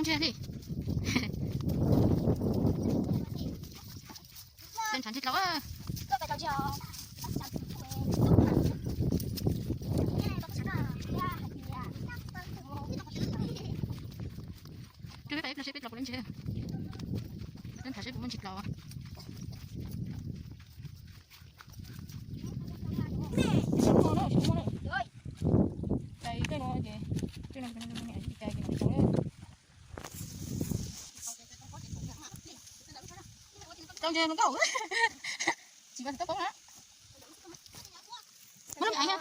Ntshe li. Tej ntshav ntsig dlawb. Rub peb peb los seb peb dlawb puas lawm ntshe. Tej ntshav seb puas muaj ntsig dlawb. Tau ntshe nkauj. Tsis nqa tsis tau poob na. Muab lub me aiv na.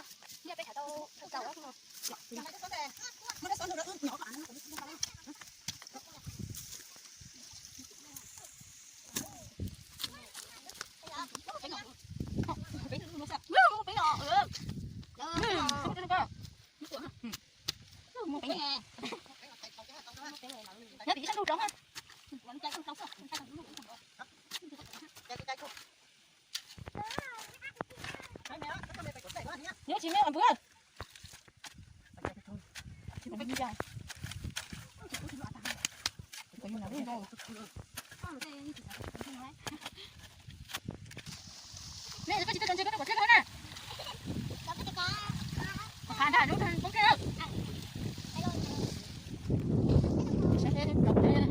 Nyob tim ib sab ntug roob na. Nyob tsis me os npawg. Ne, koj tsis tuaj tso ntshe koj tuaj kom thiab koj na. Qhov qhav ntag lub poob thiab. Saib seb pom thiab.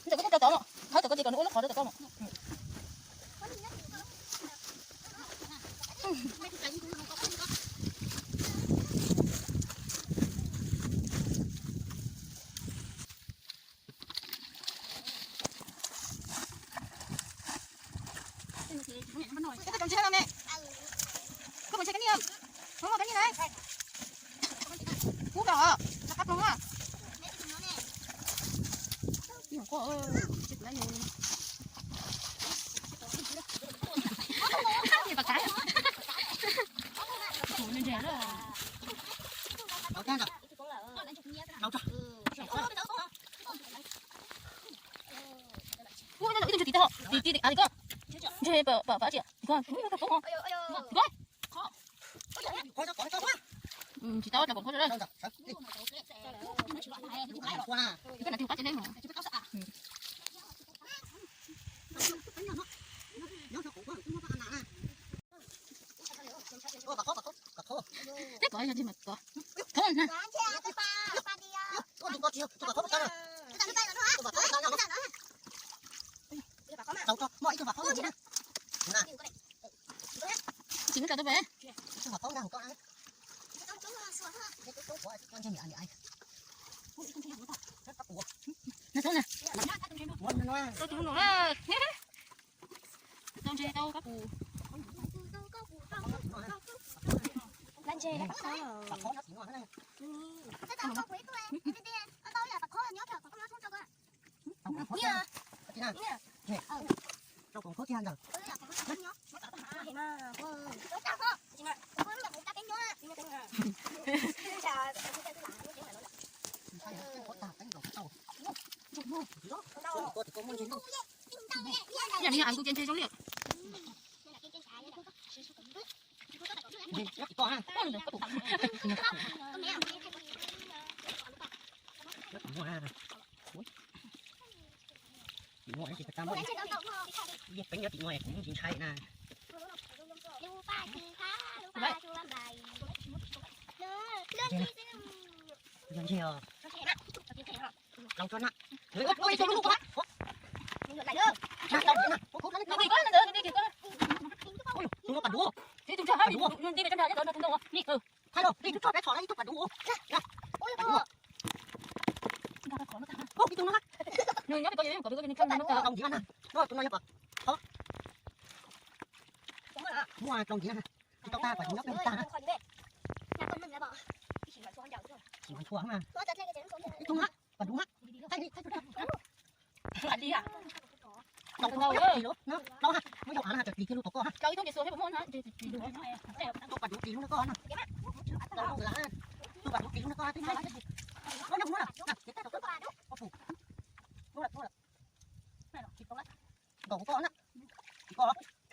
Ntawm koj tuaj rau tod, thawb tau koj ces kom nws ua lub qhov rau tod koj. Koj tau ntshe no ne. Koj puas ntshe kab niag? Koj muaj kab niag na? Kub los, rov qab ploog na. Ib tug ntsis tim tau, tim tim tim koj. Ntshe pom pom pom tias tim koj, tim koj pom. Tsis tau rau pom qhov rau. Tim koj na tim qab tsis leej mas. Teb kov yog tsis mas kov. Thov na. Tsis muab rau tau pe. Na tau na. Tau tus no. Tau ntshe tau kab pus. Lab ntshe lab pus. Yog li ntawd kuv ces ntshe zoo li. Tim no es kuv tsis ntshai na. Yog ntshe os. Laus tso na. Tus no pas duv. Thaij los, ib tug tso peb txhom na, ib tug pas duv. Ib tug no na. Laus ntxiv na. Tus no yog pas, muaj laus ntxiv na. Tsis tau tag, pas duv nyob pem tag na. Tsis mas tshua na. Ib tug na, pas duv na. Thaij li, thaij tso. Laus tso, laus na, muab yau av na, tsis plis kiag lub tom koj na. Tus pas duv plis lub no koj na. Laus zoo lawm na. Tus pas duv plis lub no koj na, thaij li. Muab yau kuv muab lawm, ces thaij rau koj. Muab lawm, muab lawm. Nkaus kuv koj na. Koj.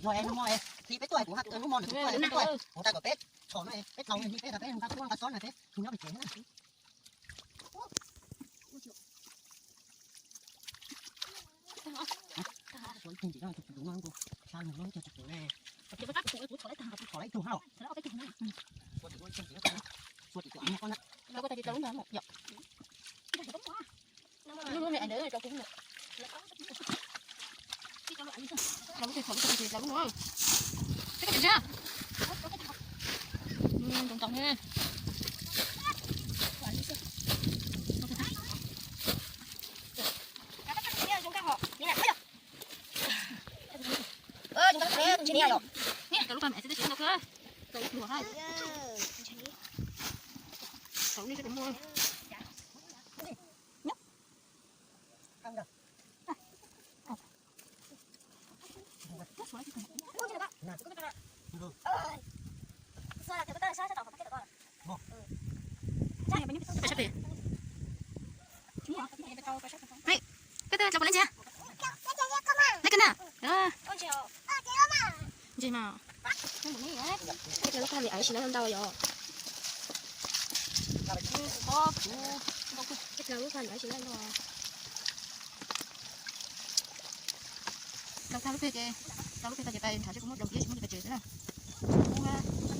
Yog es hnub mo, hli peb tuaj kuv hab, hnub mo nws kuv tuaj, kuv tuaj, kuv tau kom peb tshom no, peb tau peb nqa tuaj nqa xob no peb hu nyob pem tsev na. Ib tug ntsim no tus kuv no, sa nws lub cog tsis pum ne. Kuv tshom lawm ib tug hab los. Lub no rau kuv. Lub no. Peb koj tsis ntog. Ntoo ntoo ne. Rau lub pas mem txiv twb tsis ntau kawg. Rau ib pluag hab. Rau lub sab rau muaj. Peb twb tau puas leej ntsia? Leej kawg na. Ntsis mas. Lub kab li aiv tsis na ntau yom. Lub kab li aiv tsis na ntau. Rau tag lub peg ces, rau lub peg tag ces pais nrhav seb puas muaj dlov kiab tsis muaj ces pais tsev xwb na. Ub,